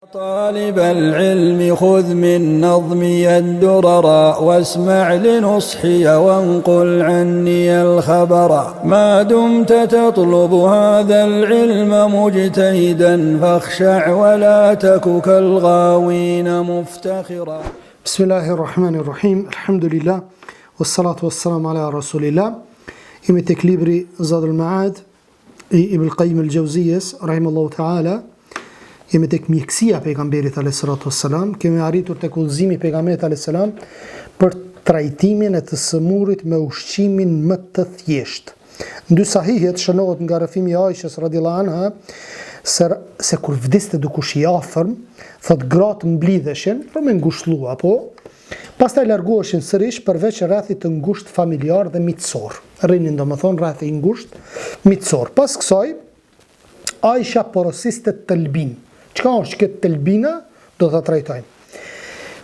طالب العلم خذ من نظمي الدررا واسمع لنصحي وانقل عني الخبرا ما دمت تطلب هذا العلم مجتهدا فاخشع ولا تك كالغاوين مفتخرا بسم الله الرحمن الرحيم الحمد لله والصلاة والسلام على رسول الله Jemi tek libri Zadul Ma'ad i Ibn Qayyim al-Jawziyes rahimahullahu ta'ala jemi tek mjekësia e pejgamberit alayhi salatu wassalam kemi arritur tek udhëzimi i pejgamberit alayhi salam për trajtimin e të sëmurit me ushqimin më të thjeshtë. Në dy sahihet shënohet nga rrëfimi i Aishës radhiyallahu anha se se kur vdiste dikush i afërm, thot gratë mblidheshin për me ngushllu apo Pastaj largoheshin sërish përveç rrethit të ngushtë familjar dhe miqësor. Rrinin domethënë rrethi i ngushtë miqësor. Pas kësaj, Aisha porosiste telbinë. Çka është kjo telbina? Do ta trajtojmë.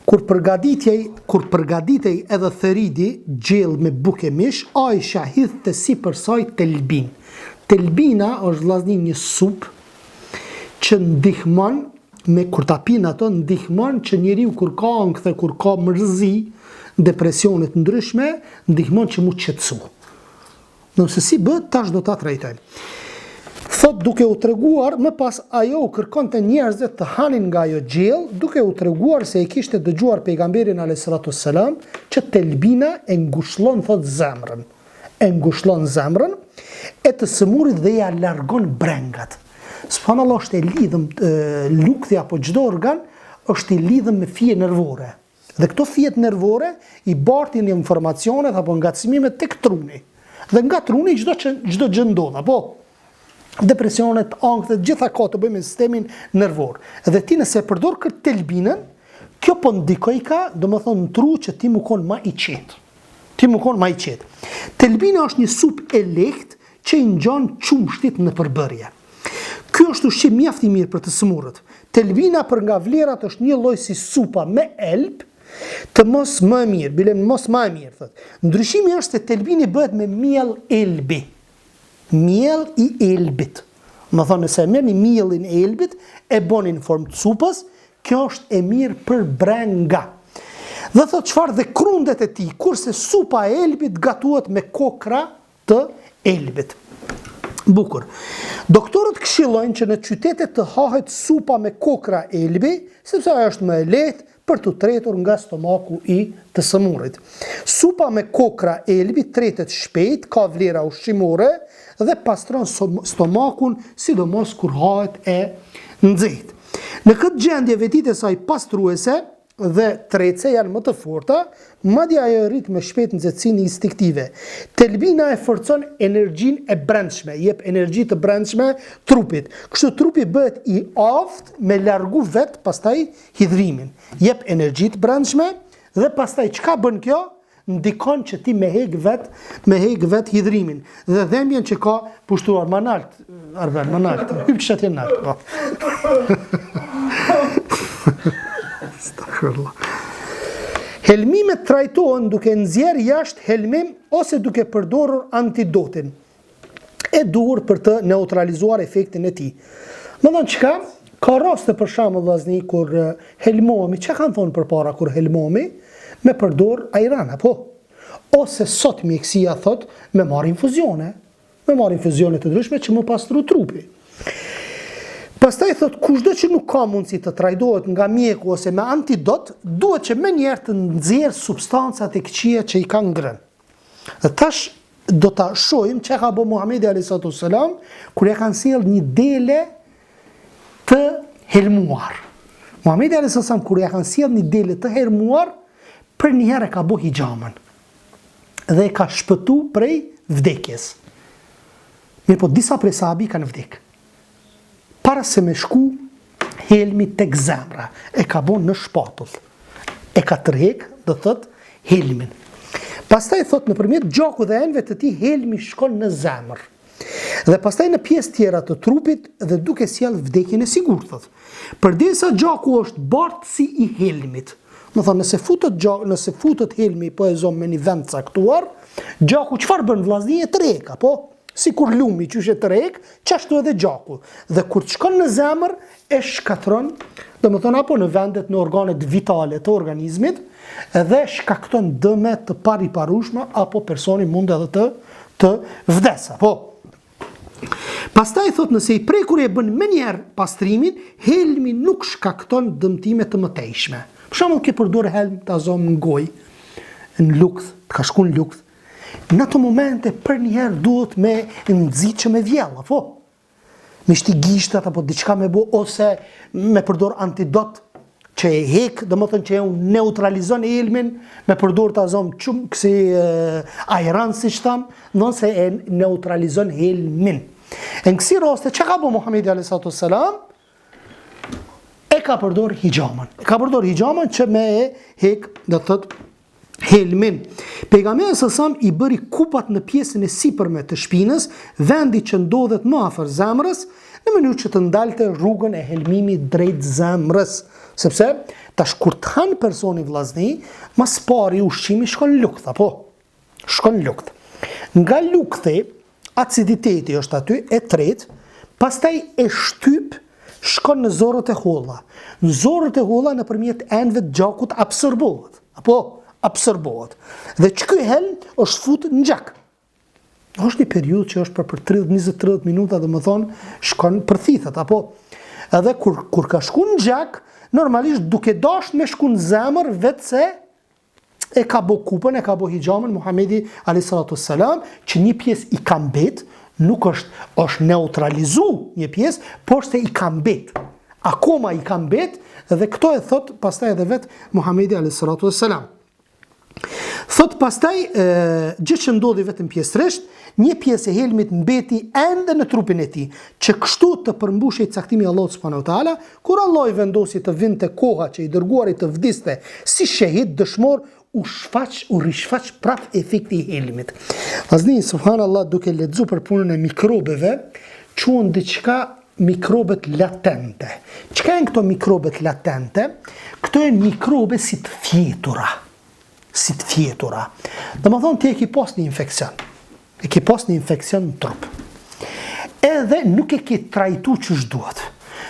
Kur përgatitej, kur përgatitej edhe theridi, gjellë me bukë e mish, Aisha hidhte sipër saj telbinë. Telbina është vllazni një supë që ndihmon me kur ta pinë ato ndihmon që njeriu kur ka ankthe, kur ka mërzi, depresione të ndryshme, ndihmon që mu qetësu. Nëse si bëhet, tash do ta trajtojmë. Thot duke u treguar, më pas ajo u kërkonte njerëzve të hanin nga ajo gjellë, duke u treguar se e kishte dëgjuar pejgamberin alayhi salatu selam që telbina e ngushllon thot zemrën. e ngushllon zemrën e të sëmurit dhe ja largon brengat. Subhanallahu është e lidhëm lukthi apo çdo organ është i lidhëm me fije nervore. Dhe këto fijet nervore i bartin informacionet apo ngacmimet tek truni. Dhe nga truni çdo çdo gjë ndodh, apo depresionet, ankthet, gjitha ka të bëjë me sistemin nervor. Dhe ti nëse e përdor këtë telbinën, kjo po ndikojka, domethënë në tru që ti mu kon ma i qetë. Ti mu kon ma i qetë. Telbina është një supë e lehtë që i ngjan qumështit në përbërje. Ky është ushqim mjaft i mirë për të sëmurët. Telbina për nga vlerat është një lloj si supa me elb, të mos më e mirë, bile mos më e mirë, thotë. Ndryshimi është se telbini bëhet me miell elbi. Miell i elbit. Domethonë, nëse e merrni miellin e elbit, e boni në formë të supës, kjo është e mirë për brenga. Dhe thot çfarë dhe krundet e tij, kurse supa e elbit gatuhet me kokra të elbit. Bukur. Doktorët këshillojnë që në qytete të hahet supa me kokra elbi, sepse ajo është më e lehtë, për t'u tretur nga stomaku i të sëmurit. Supa me kokra elbi tretet shpejt, ka vlera ushqimore dhe pastron stomakun, sidomos kur hahet e nxehtë. Në këtë gjendje vetitë e saj pastruese dhe tretëse janë më të forta, madje ajo e rrit më shpejt nxehtësinë instinktive. Telbina e forcon energjinë e brendshme, jep energji të brendshme trupit. Kështu trupi bëhet i aftë me largu vetë pastaj hidhrimin, jep energji të brendshme dhe pastaj çka bën kjo? Ndikon që ti me hek vet, me hek vet hidhrimin dhe dhembjen që ka pushtuar më nalt, Arben, më nalt, hyp që atje nalt, po. Astaghfirullah. Helmimet trajtohen duke nxjerrë jashtë helmim ose duke përdorur antidotin. e duhur për të neutralizuar efektin e tij. Domethonë çka, ka raste për shembull vllazni kur helmohemi, çka kanë thonë përpara kur helmohemi, me përdor ajran, apo? Ose sot mjekësia thot me marr infuzione, me marr infuzione të ndryshme që me pastru trupi. Pastaj thot kushdo që nuk ka mundësi të trajtohet nga mjeku ose me antidot, duhet që menjëherë të nxjerr substancat e këqija që i ka ngrënë. Dhe tash do ta shohim çka ka bo Muhamedi alayhi salatu selam kur ja kanë sjell një dele të helmuar. Muhamedi alayhi salatu selam kur ja kanë sjell një dele të helmuar, përnjëherë e ka bo hixhamën dhe e ka shpëtu prej vdekjes. Mirëpo disa prej sahabi kanë vdek. Para se me shku helmi tek zemra, e ka bo në shpatull. E ka tërhek, do thot, helmin. Pastaj thot nëpërmjet gjakut dhe enëve të tij helmi shkon në zemër. Dhe pastaj në pjesë tjera të trupit dhe duke sjell vdekjen e sigurt thot. Përderisa gjaku është bartësi i helmit. Domethonë nëse futet gjak, nëse futet helmi po e zom me një vend caktuar, gjaku çfarë bën vllazni e tërhek, apo? Sikur lumi qysh e tërhek, qashtu edhe gjaku. Dhe kur të shkon në zemër, e shkatërron, domethënë apo në vendet në organet vitale të organizmit, dhe shkakton dëme të pariparueshme apo personi mund edhe të të vdesë. Po. Pastaj thotë nëse i prekuri e bën menjëherë pastrimin, helmi nuk shkakton dëmtime të mëtejshme. Për shembull, ke përdor helm ta zëmë në gojë, në lukth, të ka shku në lukth, Në ato momente përnjëherë duhet me nxit që me vjell, apo? Me shti gishtat apo diçka me bo, ose me përdor antidot që e hek, domethënë që e neutralizon helmin, me përdor ta zëmë qum, kësi ajran siç thamë, ndonëse e neutralizon helmin. E në kësi raste, çka ka bo Muhammedi a.s. E ka përdor hixhamën. E ka përdor hixhamën që me e hek, do të thotë, helmin. Pejgamberi alejhi selam i bëri kupat në pjesën e sipërme të shpinës, vendi që ndodhet më afër zemrës, në mënyrë që të ndalte rrugën e helmimit drejt zemrës. Sepse tash kur të han personi vllazni, ma s'pari ushqimi shkon në lukth, apo? Shkon në lukth. Nga lukthi, aciditeti është aty, e tret, pastaj e shtyp, shkon në zorrët e holla. Në zorrët e holla nëpërmjet enëve të gjakut absorbohet. Apo, absorbohet. Dhe që ky helm është fut në gjak. është një periudhë që është për për 30, 20-30 minuta, domethonë, shkon përthithet, apo? Edhe kur, kur ka shku në gjak, normalisht duke dasht me shku në zemër, veç se e ka bo kupën, e ka bo hixhamën Muhamedi alayhi salatu selam, që një pjesë i ka mbet, nuk është është neutralizu një pjesë, por se i ka mbet. Akoma i ka mbet dhe këto e thot pastaj edhe vet Muhamedi alayhi salatu selam. Thot pastaj e, gjë që ndodhi vetëm pjesërisht, një pjesë e helmit mbeti ende në trupin e tij, që kështu të përmbushej caktimi i Allahut subhanahu wa taala, Kur Allahu vendosi të vinte koha që i dërguari të vdiste si shehid, dëshmor, u shfaq, u rishfaq prap efekti i helmit. Vllazni, subhanallah, duke lexu për punën e mikrobeve, quhen diçka mikrobet latente. Çka janë këto mikrobet latente? Këto janë mikrobe si të fjetura. Si të fjetura. Domethonë, ti e ki pas një infeksion. E ki pas një infeksion në trup. Edhe nuk e ki trajtu qysh duhet.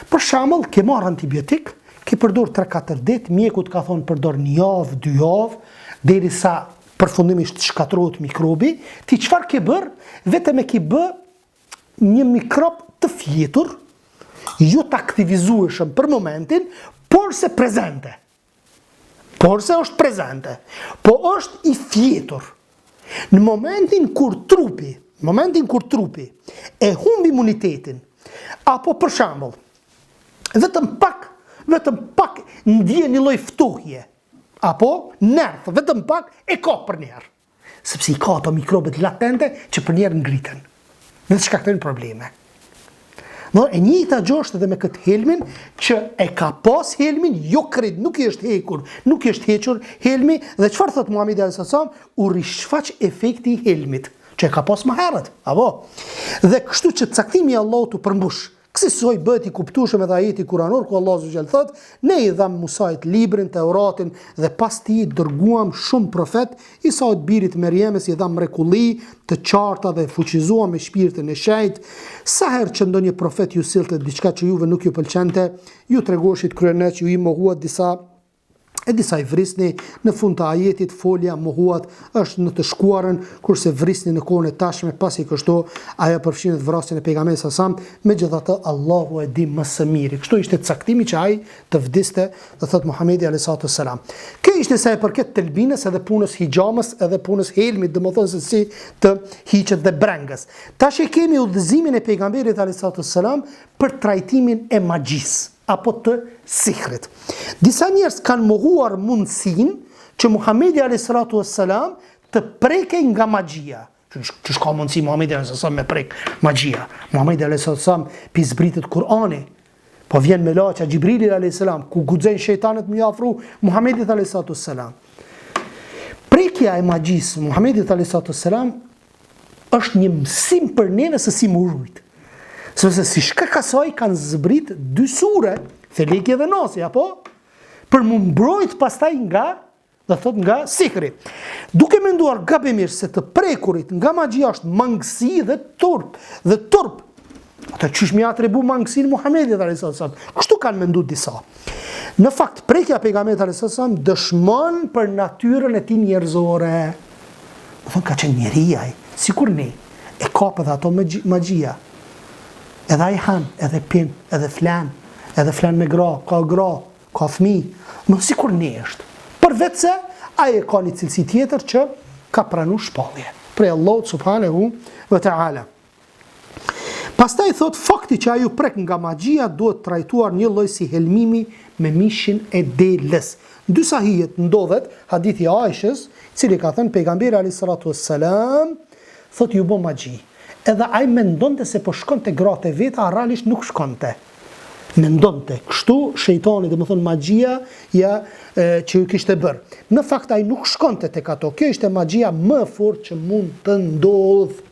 Për shembull, ke marrë antibiotik, ke përdor 3-4 ditë, mjeku të ka thonë përdor një javë, dy javë, derisa përfundimisht shkatërrohet mikrobi, ti çfarë ke bërë? Vetëm e ki bë një mikrob të fjetur, jo të aktivizueshëm për momentin, por se prezente. Por se është prezente, po është i fjetur. Në momentin kur trupi, në momentin kur trupi e humb imunitetin, apo për shembull, vetëm pak, vetëm pak ndjen një lloj ftohje, apo nerth, vetëm pak e ka përnjëherë. Sepse i ka ato mikrobet latente që përnjëherë ngriten dhe të shkaktojnë probleme. No, e njëjta gjë është edhe me këtë helmin që e ka pas helmin, jo krejt, nuk i është hekur, nuk i është hequr helmi dhe çfarë thot Muhamedi alayhis salam, u rishfaq efekti i helmit që e ka pas më herët, apo? Dhe kështu që caktimi i Allahut u përmbush. Kësisoj bëhet i kuptueshëm edhe ajeti kuranor ku Allahu azze ve xhel thotë, Ne i dhamë Musait librin, Teuratin, dhe pas tij dërguam shumë profetë, Isait birit të Merjemes i dhamë mrekulli të qarta dhe e fuqizuam me shpirtin e shenjtë. Sa herë që ndonjë profet ju sillte diçka që juve nuk ju pëlqente, ju tregoheshit kryeneç, ju i mohuat disa e disa i vrisni, në fund të ajetit folja mohuat është në të shkuarën, kurse vrisni në kohën e tashme, pasi kështu ajo përfshin edhe vrasjen e pejgamberit sa sam, megjithatë Allahu e di më së miri. Kështu ishte caktimi që ai të vdiste, do thot Muhamedi alayhi salatu selam. Kjo ishte sa i përket telbinës edhe punës hixhamës edhe punës helmit, domethënë se si të hiqet dhe brengës. Tash e kemi udhëzimin e pejgamberit alayhi salatu selam për trajtimin e magjisë. apo të sihrit. Disa njerëz kanë mohuar mundësinë që Muhamedi alayhi salatu wassalam të prekej nga magjia. Qysh ka mundësi Muhamedi alayhi salatu me prek magjia? Muhamedi alayhi salatu wassalam p'i zbritet Kur'ani. Po vjen melaqja Xhibrili alayhi salam, ku guxojnë shejtanët me iu afru Muhamedit alayhi salatu wassalam. Prekja e magjisë Muhamedit alayhi salatu wassalam është një mësim për neve se si m'u rujt. Sepse si shkak asaj kanë zbrit dy sure, Feleki dhe Nasi, apo? Për m'u mbrojt pastaj nga. Do thot nga sihri. Duke menduar gabimisht se të prekurit nga magjia është mangësi dhe turp, dhe turp. Ata qysh me ia atribu mangësinë Muhamedit alayhis salam. Kështu kanë mendu disa. Në fakt prekja e pejgamberit alayhis salam dëshmon për natyrën e tij njerëzore. Do thot ka qenë njeri ai, sikur ne. E kap edhe ato magjia. Edhe ai han, edhe pin, edhe flen, edhe flen me gra, ka gra, Ka fëmijë, më sikur ne është. Përveç se ai e ka një cilësi tjetër që ka pranu shpallje prej Allahut subhanahu wa taala. Pastaj thot fakti që ai u prek nga magjia duhet trajtuar njëlloj si helmimi me mishin e deles. Në dy sahihet ndodhet hadithi i Aishës, i cili ka thënë pejgamberi alayhi salatu wassalam, thot iu bë magji. Edhe ai mendonte se po shkonte gratë e veta, a realisht nuk shkonte. Mendonte, kështu shejtani, domethënë magjia ja e, që ju kishte bërë. Në fakt ai nuk shkonte tek ato. Kjo ishte magjia më e fortë që mund të ndodhë.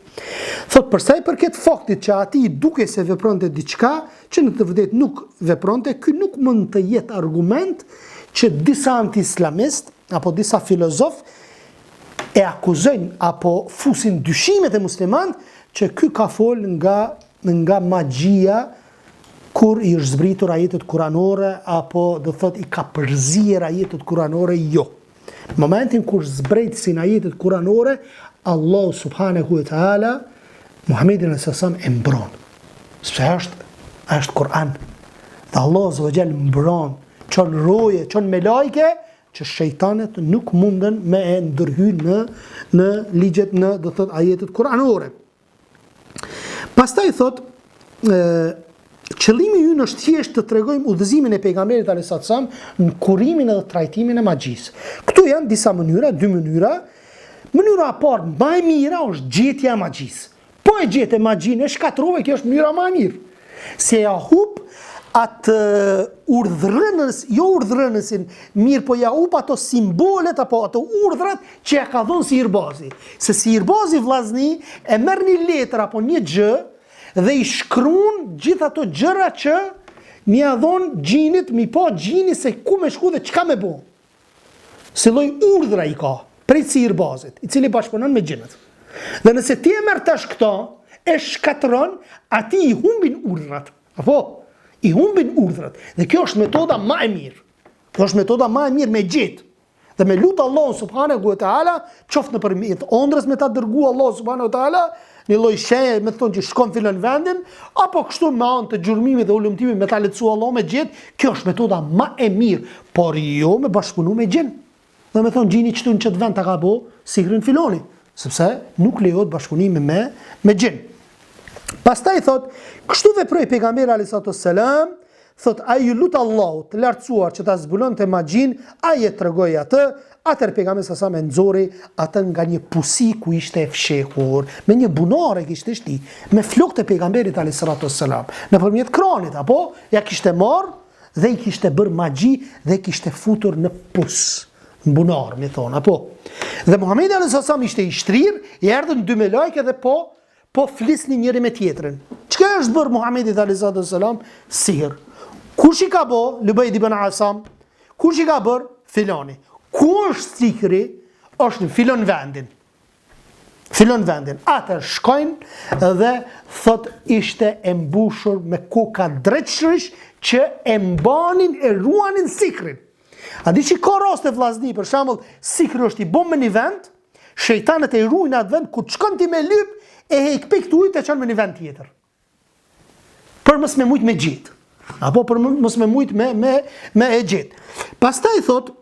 Thot për sa i përket faktit që atij i dukej se vepronte diçka, që në të vërtetë nuk vepronte, ky nuk mund të jetë argument që disa anti-islamistë apo disa filozofë e akuzojnë apo fusin dyshimet e muslimanët që ky ka fol nga nga magjia kur i është zbritur ajetet kuranore apo do thot i ka përzier ajetet kuranore jo. Në momentin kur zbretsin ajetet kuranore, Allahu subhanahu wa taala Muhammedin alejhi selam e mbron. Sepse është është Kur'an. Dhe Allahu azza wa jall mbron, çon roje, çon melajke që shejtanët nuk munden me e ndërhy në në ligjet në do thot ajetet kuranore. Pastaj thot, ë qëllimi ynë është thjesht të tregojmë udhëzimin e pejgamberit alayhis salam në kurimin edhe trajtimin e magjisë. Këtu janë disa mënyra, dy mënyra. Mënyra e parë, më e mira është gjetja e magjisë. Po e gjete magjinë e shkatërrove, kjo është mënyra më e mirë. Se ja hup atë urdhrënës, jo urdhrënësin, mirë po ja hup ato simbolet apo ato urdhrat që ja ka dhënë sihirbazi. Se sihirbazi vllazni e merr një letër apo një gjë dhe i shkruan gjithë ato gjëra që me ia dhon xhinit, mi pa xhini se ku me shku dhe çka me bo. Si lloj urdhra i ka prej sihirbazit, i cili bashkëpunon me xhinët. Dhe nëse ti e merr tash këto, e shkatërron, atij i humbin urdhrat. Apo, i humbin urdhrat. Dhe kjo është metoda ma e mirë. Kjo është metoda ma e mirë me gjetë. Dhe me lutë Allahun subhanehu ve teala, qoftë nëpërmjet ondrës me ta dërgu Allahu subhanehu ve teala, një lloj shenje me thonë që shkon filan vendin, apo kështu me anë të gjurmimit dhe hulumtimit me ta lehtësu Allahu me gjetë, kjo është metoda ma e mirë, por jo me bashkëpunu me xhin. Dhe me thonë xhini qëtu në qëtë vend ta ka bo sihrin filoni, sepse nuk lejohet bashkëpunimi me, me xhin. Pastaj thot, kështu veproi pejgamberi alayhi salatu selam, thot ai iu lut Allahut të lartësuar që ta zbulonte magjinë, ai e tregoi atë, atëherë pejgamberi sa e nxori atë nga një pusi ku ishte e fshehur, me një bunar e kishte shti, me flokët e pejgamberit alayhi salatu selam, nëpërmjet kranit apo ja kishte marr dhe i kishte bërë magji dhe kishte futur në pus në bunar, me thonë, apo. Dhe Muhamedi alayhi salam ishte i shtrirë, i erdhën dy melajke dhe po Po flisnin njëri me tjetrin. Çka është bërë Muhamedit alayhi salatu selam? Sihr. Kush i ka bo? Lubejd ibn Asam. Kush i ka bërë? Filani. Ku është sihri? Është në filon vendin. Filon vendin. Atëherë shkojnë dhe thot ishte e mbushur me koka dreqërish që e mbanin e ruanin sihrin. A di që ka raste vllazni, për shembull, sihri është i bo me një vend, Shejtanët e ruajnë atë vend kur shkon ti me lyp e hek pik ujt e çon me një vend tjetër. Për mos me mujt me gjet. Apo për mos me mujt me me me e gjet. Pastaj thot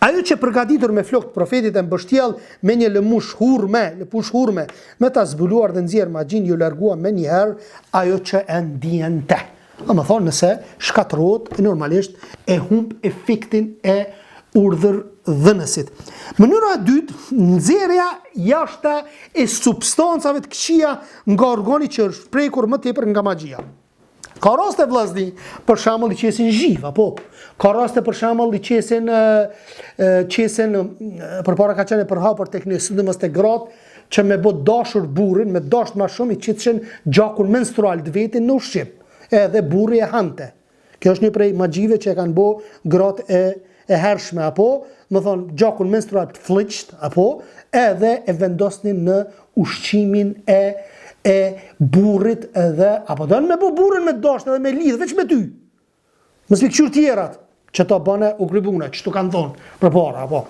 Ajo qe përgatitur me flokët profetit e mbështjell me një lëmush hurme, lëpush hurme, me ta zbuluar dhe nxjerr magjinë, iu largua menjëherë ajo që e ndiente. Domethonë, nëse shkatërrohet, normalisht e humb efektin e urdhërdhënësit. Mënyra e dytë, nxjerrja jashtë e substancave të këqija nga organi që është prekur më tepër nga magjia. Ka raste vllazni, për shembull i qesin zhivë, apo ka raste për shembull i qesin qesin përpara ka qenë e përhapur tek ne, sidomos te gratë, që me bo dashur burrin, me dasht ma shumë i qitshin gjakun menstrual të vetin në ushqim. Edhe burri e hante. Kjo është një prej magjive që e kanë bo gratë e. e hershme apo, domethonë gjakun menstrual të flliqt apo, edhe e vendosnin në ushqimin e e burrit edhe apo don me bo burrin me dashtë edhe me lidh veç me ty. Mos me kqyr tjerat, që ta bëne u kry puna, qështu kanë thonë, përpara, apo.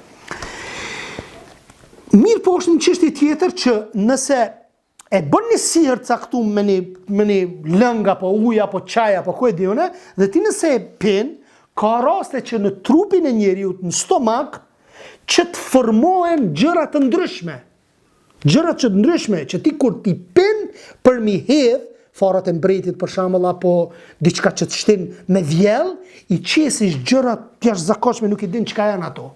Mirëpo është një çështje tjetër që nëse e bën një sihr caktum me një, me një lëng apo ujë apo çaj apo ku e di unë, dhe ti nëse e pin, ka raste që në trupin e njeriut në stomak që të formohen gjëra të ndryshme. Gjëra të ndryshme që ti kur t'i pin për m'i hedh farat e mbretit për shembull apo diçka që të shtin me vjell, i qesish gjëra të jashtëzakonshme nuk i din çka janë ato.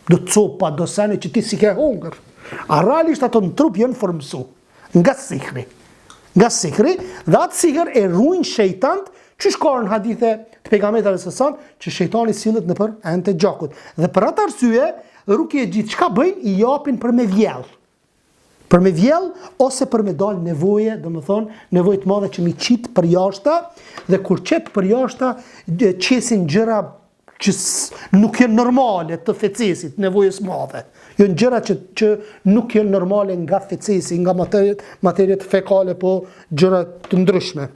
Do copa, do sene që ti s'i ke hongër. A realisht ato në trup janë formësu. Nga sihri. Nga sihri, dhe atë sihr e rujnë shejtant, qysh ka në hadithe të pejgamberit alejhi selam, që shejtani sillet nëpër enët e gjakut. Dhe për atë arsye, rukjexhitë çka bëjnë, i japin për me vjell. Për me vjell, ose për me dalë nevoje, domethonë, nevojë të madhe që m'i qitë përjashta, dhe kur qet përjashta, qesin gjëra që nuk janë normale të fecesit, nevojës madhe. Janë gjëra që, që nuk janë normale nga fecesi, nga materiet, materiet fekale, po gjëra të ndryshme.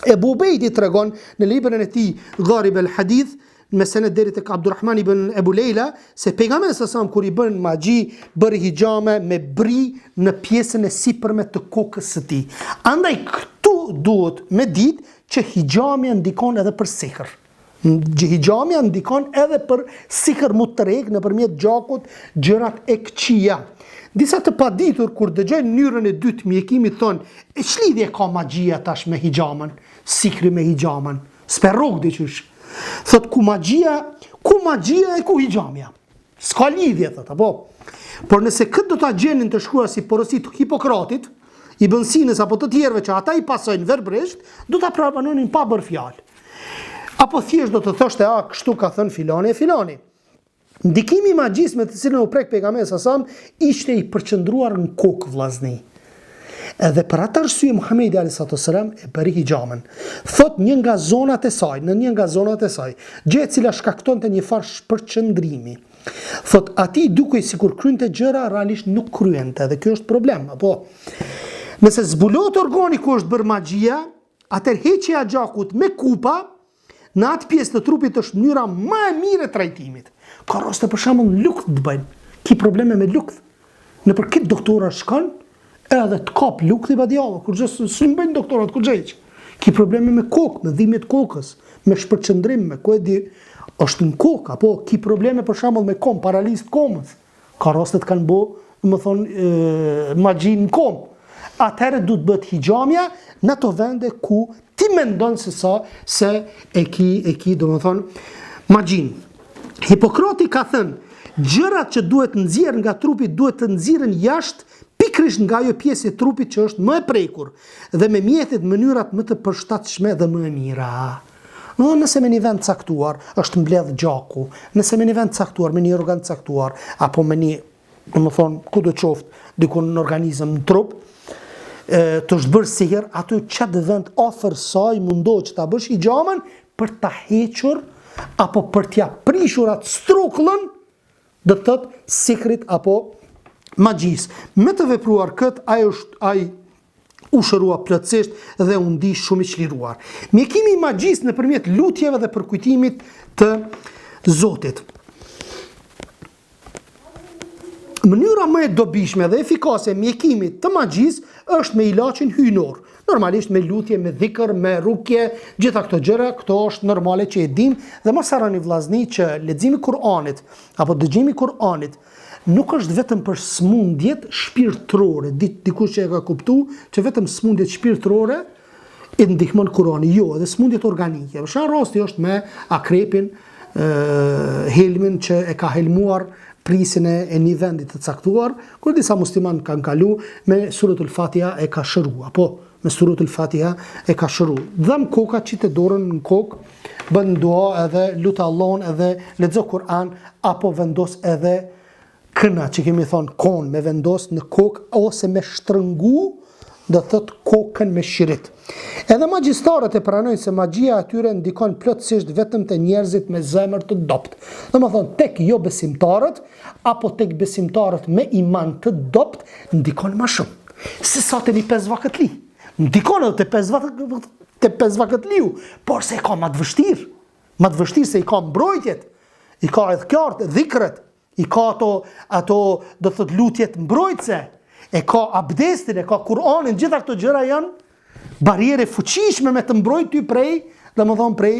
Ebu Ubejdi tregon në librin e tij Garib el Hadith, me sened deri tek Abdurrahman ibn Ebu Lejla, se pejgamberi alejhi selam kur i bën magji, bëri hixhame me bri në pjesën e sipërme të kokës së tij. Andaj këtu duhet me ditë që hixhamja ndikon edhe për sihr. Hixhamja ndikon edhe për sihr m'u tërhek nëpërmjet gjakut gjërat e këqija. Disa të paditur kur dëgjojnë mënyrën e dytë mjekimit thonë, e ç'lidhje ka magjia tash me hixhamën, sihri me hixhamën, s'pe rrok diqysh. Thot ku magjia, ku magjia e ku hixhamja. S'ka lidhje, thot, apo? Por nëse këtë do ta gjenin të shkruar si porosi të Hipokratit, Ibn Sinës apo të tjerëve që ata i pasojnë verbërisht, do ta pranonin pa bërë fjalë. Apo thjesht do të thoshte, a, kështu ka thënë filani e filani. Ndikimi i magjisë me të cilën u prek pejgamberi alejhi selam ishte i përqendruar në kokë vllazni. Edhe për atë arsye Muhamedi alayhi salatu selam e bëri hixhamën. Thot një nga zonat e saj, në një nga zonat e saj, gjë e cila shkaktonte një farë shpërqendrimi. Thot atij i dukej sikur kryente gjëra, realisht nuk kryente dhe kjo është problem, apo? Nëse zbulohet organi ku është bërë magjia, atëherë heqja e gjakut me kupa Në atë pjesë të trupit është mënyra më e mirë e trajtimit. Ka raste për shembull lukth të bëjnë. Ki probleme me lukth. Nëpër këtë doktora shkon, edhe të kap lukthi badihava, kurgjë s'un bëjnë doktorat kurgjë hiç. Ki probleme me kokë, me dhimbje të kokës, me shpërqendrim, me ku e di, është në kokë, apo ki probleme për shembull me komë, paralizë të komës. Ka raste të kanë bo, domethonë, magji në komë. Atëherë duhet bëhet hixhamja në ato vende ku ti mendon se sa se e ki, e ki, domethonë, magjinë. Hipokrati ka thënë, gjërat që duhet nxjerr nga trupi duhet të nxirren jashtë pikërisht nga ajo pjesë e trupit që është më e prekur dhe me mjetet mënyrat më të përshtatshme dhe më e mira. Dhe nëse me një vend caktuar është mbledh gjaku, nëse me një vend caktuar, me një organ caktuar, apo me një, domethonë, kudo qoftë, diku në organizëm, në trup, të është bërë sihr, aty qatë vend afër saj mundohu që ta bësh hixhamën për ta hequr, apo për t'ja prishur atë strukllën, do të thotë sihrit apo magjisë. Me të vepruar këtë, ai është ai u shërua plotësisht dhe u ndi shumë i çliruar. Mjekimi i magjisë nëpërmjet lutjeve dhe përkujtimit të Zotit. Mënyra më e dobishme dhe efikase e mjekimit të magjisë është me ilaçin hyjnor. Normalisht me lutje, me dhikër, me rukje, gjitha këto gjëra, këto është normale që e dim dhe mos harroni vllazni që leximi i Kur'anit apo dëgjimi i Kur'anit nuk është vetëm për smundjet shpirtërore, dikush që e ka kuptu që vetëm smundjet shpirtërore i ndihmon Kurani, jo, edhe smundjet organike. Për shembull rasti është me akrepin, helmin që e ka helmuar prijësin e, e një vendi të caktuar, kur disa musliman kanë kalu me suretul Fatiha e ka shëru, apo me suretul Fatiha e ka shëru. Dhem koka qite dorën në kokë, bën dua edhe lute Allahun edhe lexo Kur'an apo vendos edhe këna që kemi thonë kon me vendos në kokë ose me shtrëngu. Do të thotë kokën me shirit. Edhe magjistarët e pranojnë se magjia e tyre ndikon plotësisht vetëm te njerëzit me zemër të dobët. Domethënë tek jobesimtarët apo tek besimtarët me iman të dobët ndikon më shumë se sa te një pesvakëtli. Ndikon edhe te pesvakët te pesvakëtliu, por se e ka më të vështirë. Më të vështirë se i ka mbrojtjet, i ka edhkarët, dhikret, I ka ato, ato do të thotë lutjet mbrojtëse, e ka abdestin, e ka Kur'anin, gjitha këto gjëra janë barrierë e fuqishme me të mbrojt ty prej, domethënë prej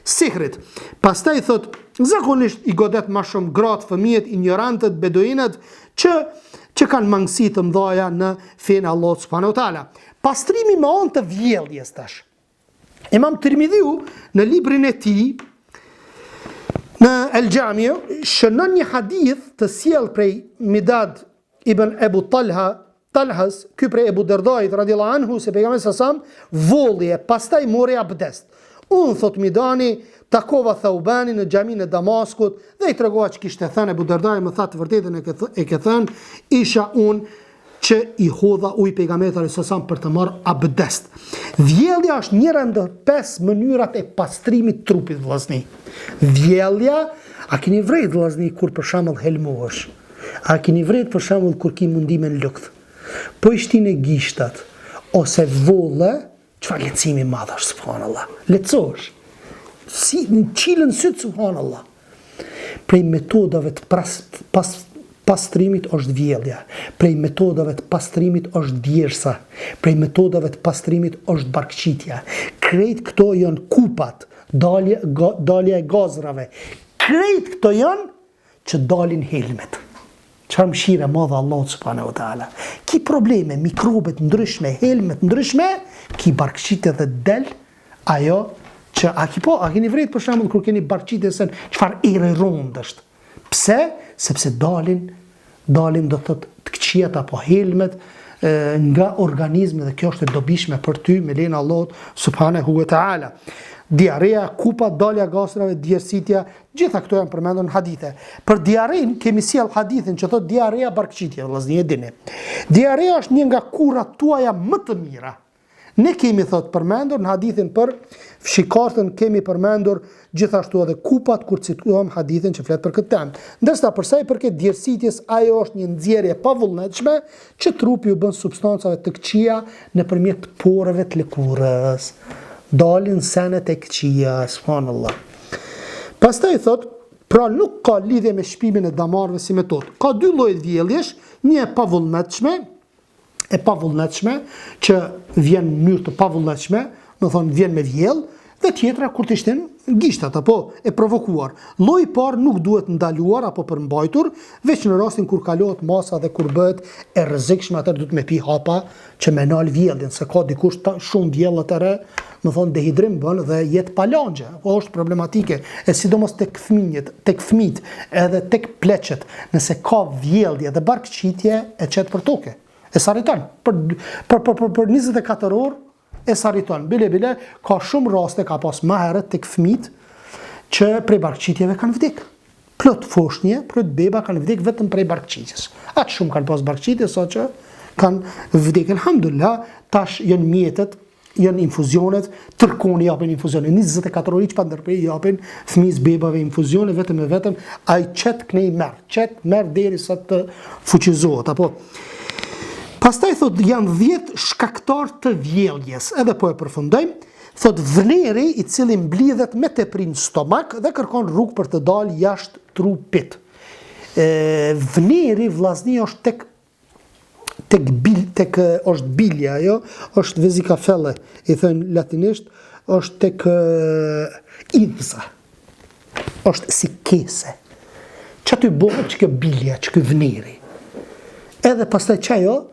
sihrit. Pastaj thot, zakonisht i godet ma shumë gratë, fëmijët, injorantët, beduinët, që që kanë mangësi të mëdha në fenë e Allahut subhanahu wa taala. Pastrimi me anë të vjelljes tash. Imam Tirmidhiu në librin e tij në El Xhami shënon një hadith të sjell prej Midad ibn Ebu Talha Talhas, ky prej Ebu Derdait radiallahu anhu se pejgamberi sa sam volli e pastaj mori abdest. Unë thot Midani takova Thaubanin në xhaminë e Damaskut dhe i tregova ç'kishte thënë Ebu Derdai më tha të vërtetën e ke, e ke thënë isha unë që i hodha ujë pejgamberit alayhis salam për të marrë abdest. Vjellja është njëra ndër pesë mënyrat e pastrimit të trupit vëllazni. Vjellja, a keni vrejt vëllazni kur për shembull helmohesh? A keni vrejt për shembull kur ki mundime në lukth? Po i shtine gishtat ose volle, çfarë lehtësimi i madh është subhanallah. Lehtësohesh. Si në çilën sytë subhanallah. Prej metodave të pras, pas, pastrimit është vjellja, prej metodave të pastrimit është djersa, prej metodave të pastrimit është barkqitja. Krejt këto janë kupat, dalja, ga, dalja e gazrave. Krejt këto janë që dalin helmet. Çfarë mëshire e madhe Allahut subhanahu wa taala. Ki probleme, mikrobe të ndryshme, helme të ndryshme, ki barkqitje dhe del ajo që a ki po, a keni vrejt për shembull kur keni barkqitje se çfarë ere rëndë është. Pse? Sepse dalin dalin do thot të këqijat apo helmet e, nga organizmi dhe kjo është e dobishme për ty me lejen e Allahut subhanahu wa taala. Diarrea, kupa, dalja e gazrave, djersitja, Gjitha këto janë përmendur në hadithe. Për diarrenë kemi sjell hadithin që thotë diarrea barkqitje, vëllazni e dini. Diarrea është një nga kurat tuaja më të mira. Ne kemi thot përmendur në hadithin për fshikartën kemi përmendur gjithashtu edhe kupat kur cituam hadithin që flet për këtë temë. Ndërsa për sa i përket djersitjes, ajo është një nxjerrje e pavullnetshme që trupi u bën substancave të këqija nëpërmjet poreve të lëkurës. Dalin senet e këqija, subhanallahu. Pastaj thot, pra nuk ka lidhje me shpimin e damarëve si metodë. Ka dy lloje vjelljesh, një e pavullnetshme, e pavullnetshme që vjen në mënyrë të pavullnetshme, domethonë vjen me vjell, dhe tjetra kur t'i shtin gishtat apo e provokuar. Lloji i parë nuk duhet ndaluar apo përmbajtur, veç në rastin kur kalohet masa dhe kur bëhet e rrezikshme, atëherë duhet me pi hapa që me nal vjelljen, se ka dikush ta, shumë vjell atëherë, domethonë dehidrim bën dhe jet pa langje, po është problematike, e sidomos tek fëmijët, tek fëmijët, edhe tek pleqët, nëse ka vjellje dhe barkqitje e qet për toke. E sarriton për për për për, për 24 orë e sarriton. Bile bile ka shumë raste ka pas më herët tek fëmijët që prej barkqitjeve kanë vdek. Plot foshnje, plot beba kanë vdek vetëm prej barkqitjes. Aq shumë kanë pas barkqitje sa që kanë vdek. Elhamdulillah, tash janë mjetet, janë infuzionet, tërë kohën japin infuzione, 24 orë hiç pa ndërpre japin fëmijës bebave infuzione vetëm e vetëm, ai qet knej merr, qet merr derisa të fuqizohet apo Pastaj thot janë 10 shkaktar të vjelljes, edhe po e përfundojmë. Thot vneri i cili mblidhet me tepri në stomak dhe kërkon rrugë për të dalë jashtë trupit. E, vneri vllazni është tek tek bil tek është bilja ajo, është vesica felle, i thënë latinisht, është tek idhza. Është si kese. Qaty bëhet që kjo bilja, që ky vneri. Edhe pastaj qajo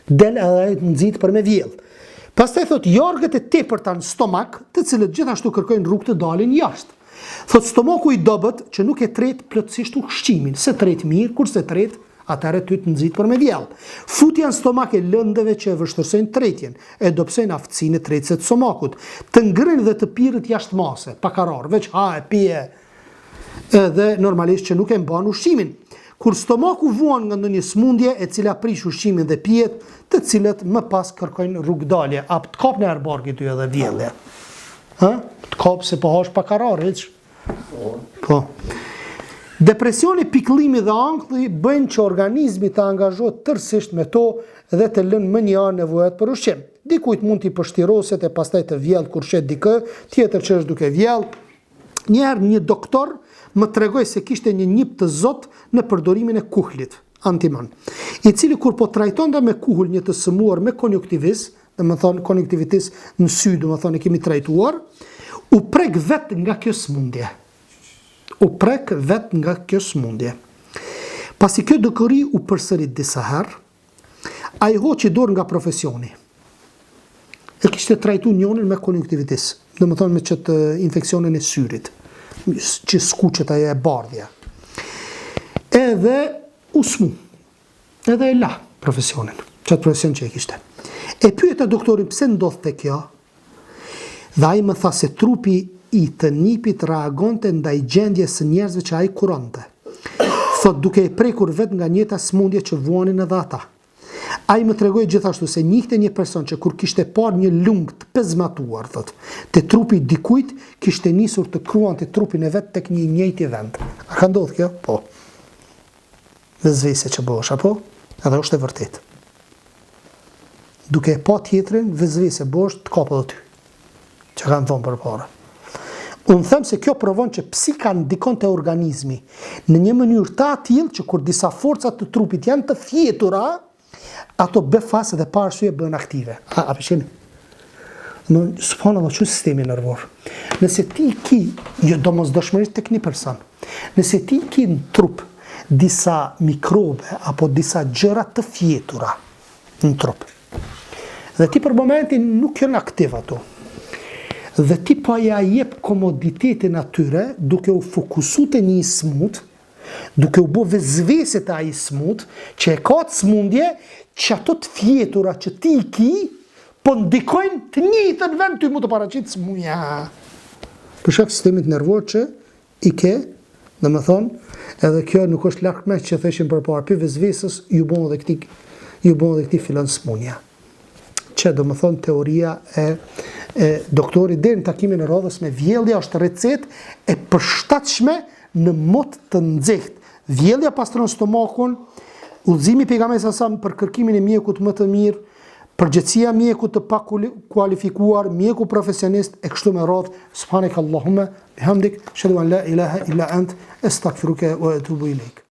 del edhe ai të nxit për me vjell. Pastaj thot jargët e tepërta në stomak, të cilët gjithashtu kërkojnë rrugë të dalin jashtë. Thot stomaku i dobët që nuk e tret plotësisht ushqimin, s'e tret mirë, kur s'e tret, atëherë ty të nxit për me vjell. Futja në stomak e lëndëve që e vështirësojnë tretjen, e dobësojnë aftësinë tretëse të stomakut. Të ngrënit dhe të pirit jashtë mase, pa karar, veç ha e pije, edhe normalisht që nuk e mban ushqimin. Kur stomaku vuan nga ndonjë sëmundje e cila prish ushqimin dhe pijet, të cilët më pas kërkojnë rrugëdalje. A të kap njëherë barki ty edhe vjellja? Ë? Të kap se po hash pa karar hiç. Po. Depresioni, pikëllimi dhe ankthi bëjnë që organizmi të angazhohet tërësisht me to dhe të lënë mënjanë nevojat për ushqim. Dikujt mund t'i pështiroset e pastaj të vjellë kur sheh dikë tjetër që është duke vjellë, Një herë një doktor më tregoi se kishte një nip të zot në përdorimin e kuhlit, antimon, i cili kur po trajtonte me kuhul një të sëmuar me konjuktivis, domethënë konjuktivitis në sy, domethënë e kemi trajtuar, u prek vetë nga kjo sëmundje. U prek vetë nga kjo sëmundje. Pasi kjo dukuri u përsërit disa herë, Ai hoqi dorë nga profesioni. E kishte trajtu njonin me konjunktivitis, domethënë me qëtë infeksionin e syrit, që skuqet ajo e bardhja. Edhe u smu, edhe e la profesionin, qëtë profesion që e kishte. E pyeta doktorin pse ndodhte kjo, Dhe ai më tha se trupi i të nipit reagonte ndaj gjendjes së njerëzve që ai kuronte. Thotë duke e prekur vetë nga njëjta sëmundje që vuanin edhe ata. Ai më tregoi gjithashtu se njihte një person që kur kishte parë një lung të pezmatuar, thotë, te trupi i dikujt, kishte nisur të kruante trupin e vet tek një i njëjti vend. A ka ndodhur kjo? Po. Vesvese që bëhesh, apo? Edhe është e vërtetë. Duke e pa tjetrin, vesvese bëhesh, të kap edhe ty. Që kanë thonë përpara. Unë them se kjo provon që psika ndikon te organizmi në një mënyrë të atillë që kur disa forca të trupit janë të fjetura, ato befas dhe pa arsye bëhen aktive. A, a po Në, subhanallah, që sistemi nervor. Nëse ti ki, jo domosdoshmërisht tek një person, nëse ti ki në trup disa mikrobe apo disa gjëra të fjetura në trup, dhe ti për momentin nuk janë aktiv ato, dhe ti po ja jep komoditetin atyre duke u fokusu te një i smut, duke u bo vesvese te ai i smut, që e ka të smundje, që ato të fjetura që ti i ki, po ndikojnë të njëjtën vend ty mu të paraqit smundja. Për shkak sistemit nervor që i ke, domethënë, edhe kjo nuk është larg me që thëshin përpara, pi vesveses ju bon edhe këti, ju bon edhe këti filan smundja. Që domethënë teoria e, e doktorit deri në takimin e radhës me vjellja është recetë e përshtatshme në mot të nxehtë. Vjellja pastron stomakun, udhëzimi i pejgamberit sa për kërkimin e mjekut më të mirë, përgjegjësia e mjekut të pakualifikuar, mjeku profesionist e kështu me radhë, subhaneke Allahumma bihamdik, eshhedu en la ilaha illa ent, estagfiruke wa etubu ilejk.